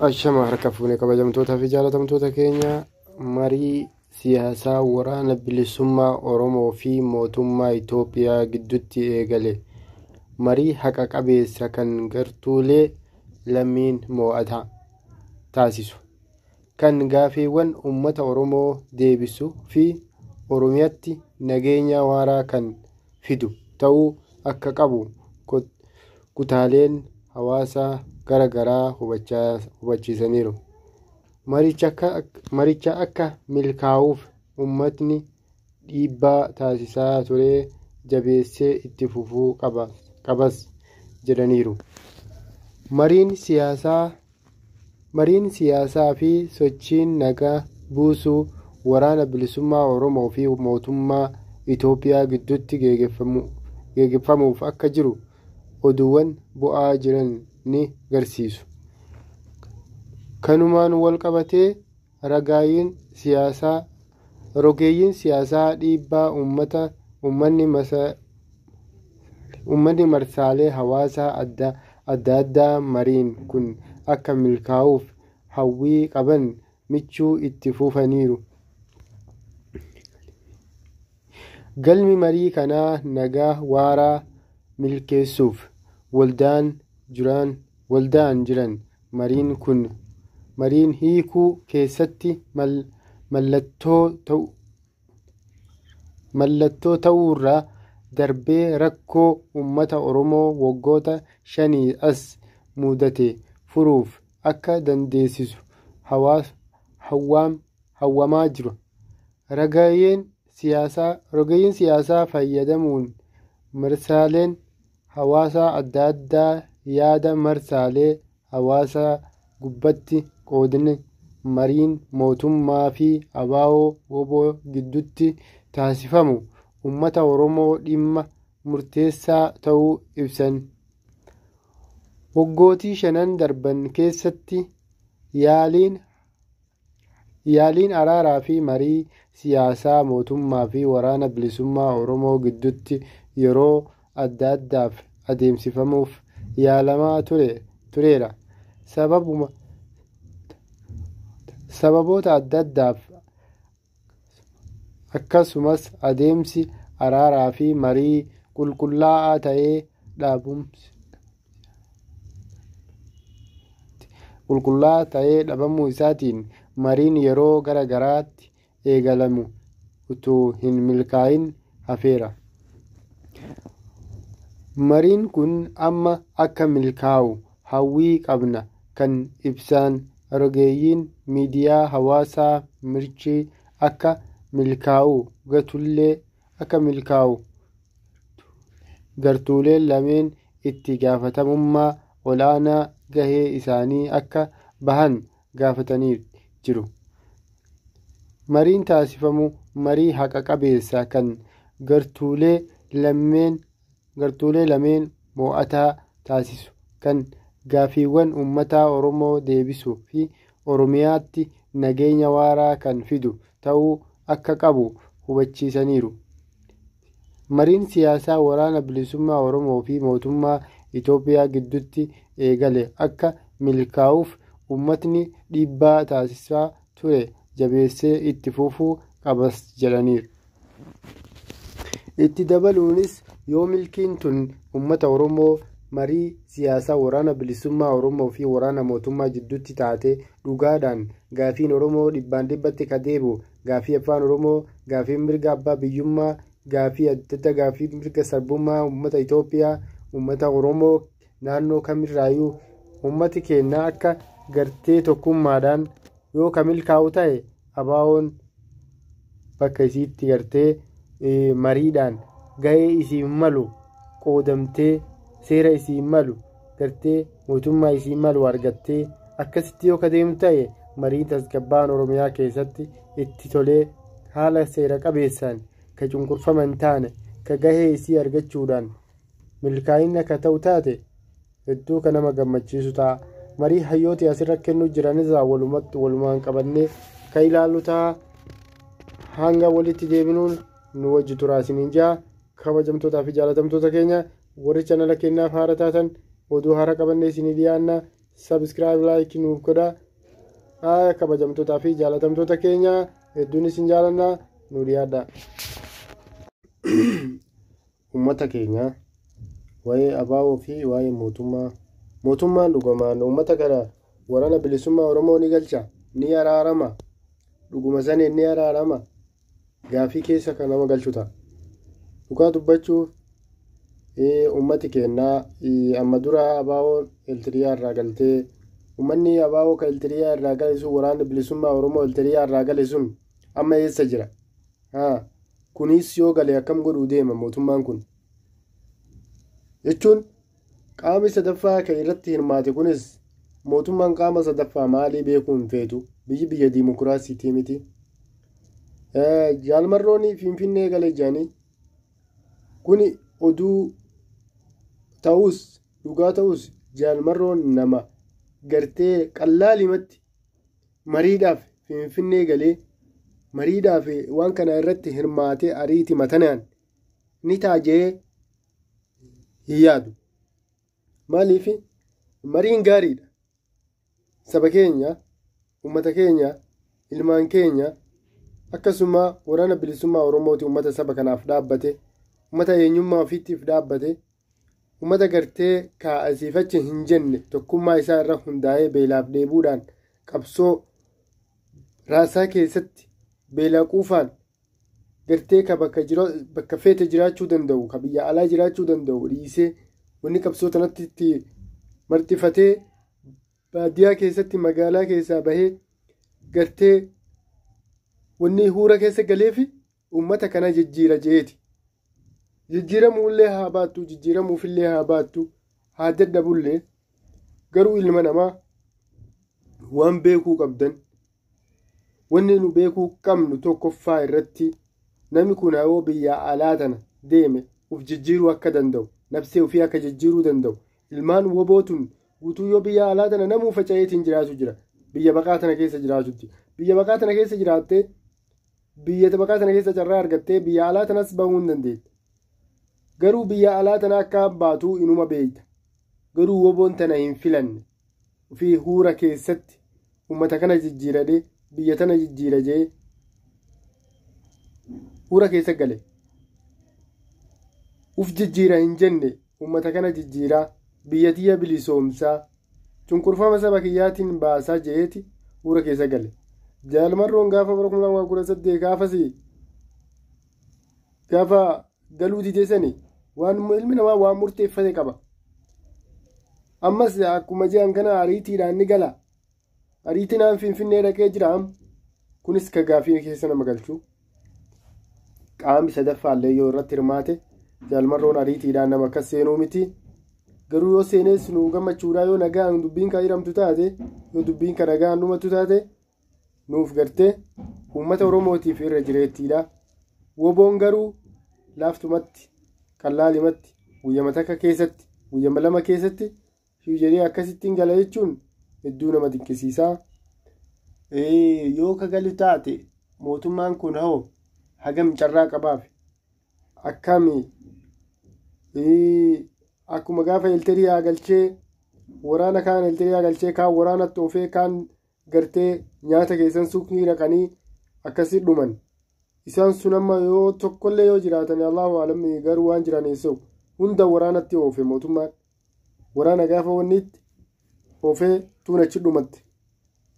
Ashama harka fuune kabajamtootaa fi jaalatamtoota keenya, marii siyaasaa Waraana Bilisummaa Oromoo fi mootummaa Itoophiyaa gidduutti eegale marii haqa qabeessa kan gartuulee lammiin mo'ata taasisu, kan gaaffiiwwan uummata Oromoo deebisuu fi Oromiyaatti nageenya waaraa kan fidu ta'uu akka qabu kutaaleen hawaasaa gara garaa hubachiisaniiru. Maricha akka milkaa'uuf uummatni dhiibbaa taasisaa ture jabeessee itti fufuu qabas jedhaniiru. Mariin siyaasaa fi sochiin nagaa buusuu Waraana Bilisummaa Oromoo fi mootummaa Itoophiyaa gidduutti geggeeffamuuf akka jiru oduuwwan bu'aa jiran ni agarsiisu. Kanumaan wal qabatee rogeeyyiin siyaasaa dhiibbaa uummanni marsaalee hawaasaa adda addaa mariin kun akka milkaa'uuf hawwii qaban michuu itti fufaniiru. Galmi marii kanaa nagaa waaraa milkeessuuf waldaan jiran mariin kun mariin hiikuu keessatti mallattoo ta'uurra darbee rakkoo uummata Oromoo waggoota 5 as mudate furuuf akka dandeessisu hawwamaa jiru. Rogeeyyiin siyaasaa fayyadamuun marsaaleen hawaasaa adda addaa yaada marsaalee hawaasaa gubbaatti qoodne mariin mootummaa fi ABO/WBO gidduutti taasifamu uummata Oromoo dhimma murteessaa ta'uu ibsan. Waggootii 5 darban keessatti yaaliin araaraa fi marii siyaasaa mootummaa fi Waraana Bilisummaa Oromoo gidduutti yeroo adda addaaf adeemsifamuuf yaalamaa tureera. Sababoota adda addaaf akkasumas adeemsi araaraa fi marii qulqullaa'aa ta'ee dhabamuu isaatiin mariin yeroo gara garaatti eegalamu utuu hin milkaa'in hafeera. Mariin kun amma akka milkaa'u hawwii qabna kan ibsan rogeeyyiin miidiyaa hawaasaa mirchi akka milkaa'u gartuuleen lameen itti gaafatamummaa olaanaa gahee isaanii akka bahan gaafatanii jiru. Mariin taasifamu marii haqa qabeessa kan gartuulee lameen mo'ataa taasisu, kan gaaffiiwwan uummata Oromoo deebisuu fi Oromiyaatti nageenya waaraa kan fidu ta'uu akka qabu hubachiisaniiru. Mariin siyaasaa Waraana Bilisummaa Oromoo fi mootummaa Itoophiyaa gidduutti eegale akka milkaa'uuf uummatni dhiibbaa taasisaa ture jabeessee itti fufuu qabas jedhaniiru. Itti dabaluunis yoo milkiin tun uummata Oromoo marii siyaasaa Waraana Bilisummaa Oromoo fi waraana mootummaa gidduutti taate dhugaadhaan gaaffiin Oromoo 100% ka deebi'u, gaaffii afaan Oromoo, gaaffii mirga abbaa biyyummaa, gaaffii adda addaa, gaaffii mirga sarbummaa uummata Itoophiyaa, uummata Oromoo naannoo kamirraayyuu uummati keenya akka gartee tokkummaadhaan yoo ka milkaa'u ta'e ABO'n bakka isiitti gartee mariidhaan gahee isiin malu qoodamtee seera isiin malu gartee mootummaa isiin malu argattee akkasitti yoo ka deemu ta'e mariin tasgabbaan Oromiyaa keessatti itti tolee haala seera qabeessaan ka cunqurfaman taane ka gahee isii argachuudhaan milkaa'ina ka ta'u taate hedduu ka nama gammachiisu ta'a. Marii hayyooti asirra kennuu jiranis walumaan qabannee ka ilaallu ta'a. Hanga walitti deebinuun nu wajji turaa isiniin jaa. Kabajamtootaa fi jaalatamtoota keenya warri chanala kennaaf haara taatan oduu haara qabannee isinii dhiyaanna. Subscribe, like nuuf godhaa. Kabajamtootaa fi jaalatamtoota keenya, hedduun isin jaalannaa, nu dhiyaadha. Uummata keenya, waa'ee ABO fi waa'ee mootummaa, mootummaan dhugumaan uummata kana, Waraana Bilisummaa Oromoo ni galcha, ni araarama, dhuguma saniin ni araarama, gaafii keessa kan nama galchu ta'a. Dhugaa dubbachuuf, uummati keenyaa amma dura ABO'n Eltiriyaa irraa galtee, uummanni ABO kan Eltiriyaa irraa gale sun, Waraanni Bilisummaa Oromoo Eltiriyaa irraa gale sun amma eessa jira? Kunis yoo gale akkam godhuu deema mootummaan kun? Jechuun qaamni sadaffaa kan irratti hirmaate kunis, mootummaan qaama sadaffaa maalii beekuu hin feetu? Biyyi biyya diimokiraasiitii miti. Jaalmarroon Finfinnee gale jedhanii, kuni oduu ta'us, dhugaa ta'us, Jaalmarroon nama gartee qallaalimatti mariidhaaf Finfinnee galee, mariidhaaf waan kana irratti hirmaatee ariitii matanaan ni taajee hin yaadu. Maaliif? Mariin gaariidha. Saba keenya, uummata keenya, ilmaan keenya, akkasuma Waraana Bilisummaa Oromooti, uummata saba kanaaf dhaabbate, uummata eenyummaa ofiitiif dhaabbate, uummata gartee kaa'asiifachi hin jenne, tokkummaa isaa irra hundaa'ee beelaaf dheebuudhaan qabsoo raasaa keessatti beelaa quufaan gartee ka bakka feete jiraachuu danda'u, ka biyya alaa jiraachuu danda'u dhiisee, wanni qabsoo tanatti itti marxifatee baadiyyaa keessatti, magaalaa keessaa bahee gartee wanni huura keessa galeefi uummata kana jijjiira jeeti. Jijjiiramuullee haa baattu, jijjiiramuufillee haa baattu, haa dadhabullee, garuu ilma namaa waan beekuu qabdan, wanni nu beekuu qabnu tokkoffaa irratti, namni kun yoo biyya alaa tana deeme uf jijjiiruu akka danda'u, nafsee ofii akka jijjiiruu danda'u. Ilmaan wobootun guutuu yoo biyya alaa tana namuu faca'eetiin jiraatu jira, biyya baqaa tana keessa jiraatutti, biyya baqaa tana keessa jiraattee, biyya baqaa tana keessa carraa argattee biyya alaa tanas bahuu hin dandeette. Garuu biyya alaa tana akka baatu inuma beeyta. Garuu woboon tana hin filanne. Ofii huura keessatti uummata kana jijjiiradhee biyya tana jijjiira jee huura keessa gale. Uf jijjiira hin jenne, uummata kana jijjiiraa, biyya tiyya bilisoomsaa, cunqurfama saba kiyyaatiin baasaa jeeti huura keessa gale. Jaalmarroon gaafa bara 2018 gaafas gaafa galuu didee sani, waan ilmi namaa waan murteeffate qaba. Ammas akkuma jedhan kana ariitiidhaan ni gala. Ariitiin Finfinnee dhaqee jira. Kunis ka gaafii keessa nama galchu. Qaamni sadaffaallee yoo irratti hirmaate, Jaalmarroon ariitiidhaan nama akkas seenuu miti. Garuu yoo seenees nu gammachuudha, yoo nagaan dubbiin kan hiramtu taate, yoo dubbiin kan nagaan dhumatu taate, nuuf gartee uummata Oromootiif irra jireettiidha. Woboon garuu laaftumatti, qallaalimatti, guyyama takka keessatti, guyyama lama keessatti jedhee akkasittiin gala jechuun hedduu nama dinqisiisaa. Yoo ka galu taate, mootummaan kun hoo hagam carraa qabaaf? Akkami akkuma gaafa Eltiriyaa galchee, waraana kaan Eltiriyaa galchee, kaan waraanatti oofee, kaan gartee nyaata keessan suuqii naqanii akkasii dhuman. Isaan sun amma yoo tokkollee yoo jiraatan, Allahu alam, garuu waan jiran eessa'u hunda waraanatti oofe mootummaan. Waraana gaafa wanni itti oofee tuun achi dhumatte.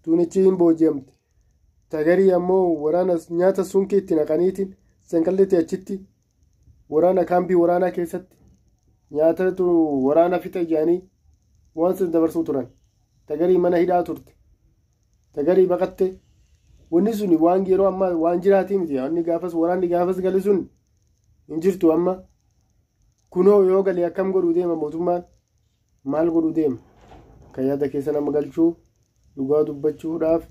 Tuun achi hin booji'amte. Tagarii ammoo waraana nyaata sunkii itti naqaniitiin sanqalleetti achitti waraana kaampii waraanaa keessatti nyaatatu waraana fixa jedhanii waan sun dabarsuu turan. Tagarii mana hidhaa turte. Tagarii baqatte. Wanni sun waan yeroo ammaa waan jiraatii miti. Wanni gaafas, waraanni gaafas gale sun hin jirtu amma. Kunoo yoo gale akkam godhuu deema mootummaan? Maal godhuu deema? Kan yaada keessa nama galchuu, dhugaa dubbachuudhaaf,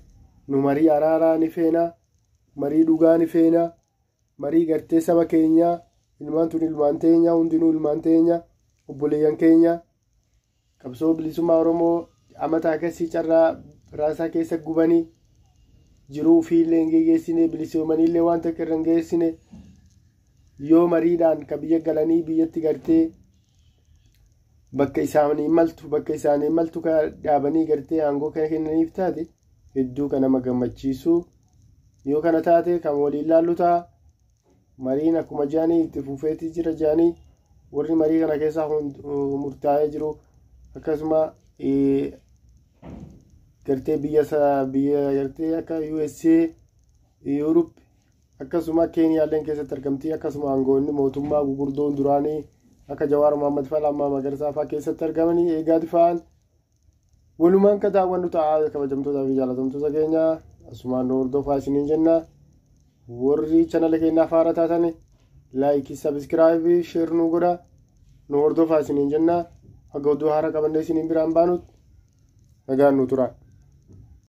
nu marii araaraa ni feenaa. Marii dhugaa ni feenaa. Marii gartee saba keenyaa, ilmaan tun ilmaan teenyaa, hundinuu ilmaan teenyaa, obboleeyyan keenya, qabsoo bilisummaa Oromoo amata akkasii carraa raasaa keessa gubanii jiruu ofiillee hin geggeessine, bilisoomaniillee waan takka irra hin geessine, yoo mariidhaan ka biyya galanii biyyatti gartee Bakka isaanii maltu, bakka isaanii maltu dhaabanii gartee aangoo kana kennaniif taate, hedduu kan nama gammachiisu yoo kana taate kan waliin laallu ta'a. Mariin akkuma jaanii itti fufeetii jira jaanii warri marii kana keessaa murtaa'ee jiru. Akkasuma gartee biyya gartee akka USA, Europe, akkasuma Keeniyaalleen keessatti argamti. Akkasuma aangoonni mootummaa gugurdoon duraanii akka Jawaar Mohaammed fa'aa, Lammaa Magarsaa fa'aa keessatti argamanii eegaati fa'aan walumaan ka daawwannu ta'a. Kabajamtootaa fi jaalatamtoota keenya, asumaan nu hordofaa isiniin jenna. Warri channel keenyaaf haara taatan like, subscribe, share nu godha, nu hordofaa isiniin jenna. Haga oduu haara qabannee isiniin biraan baanutti nagaan nu tura.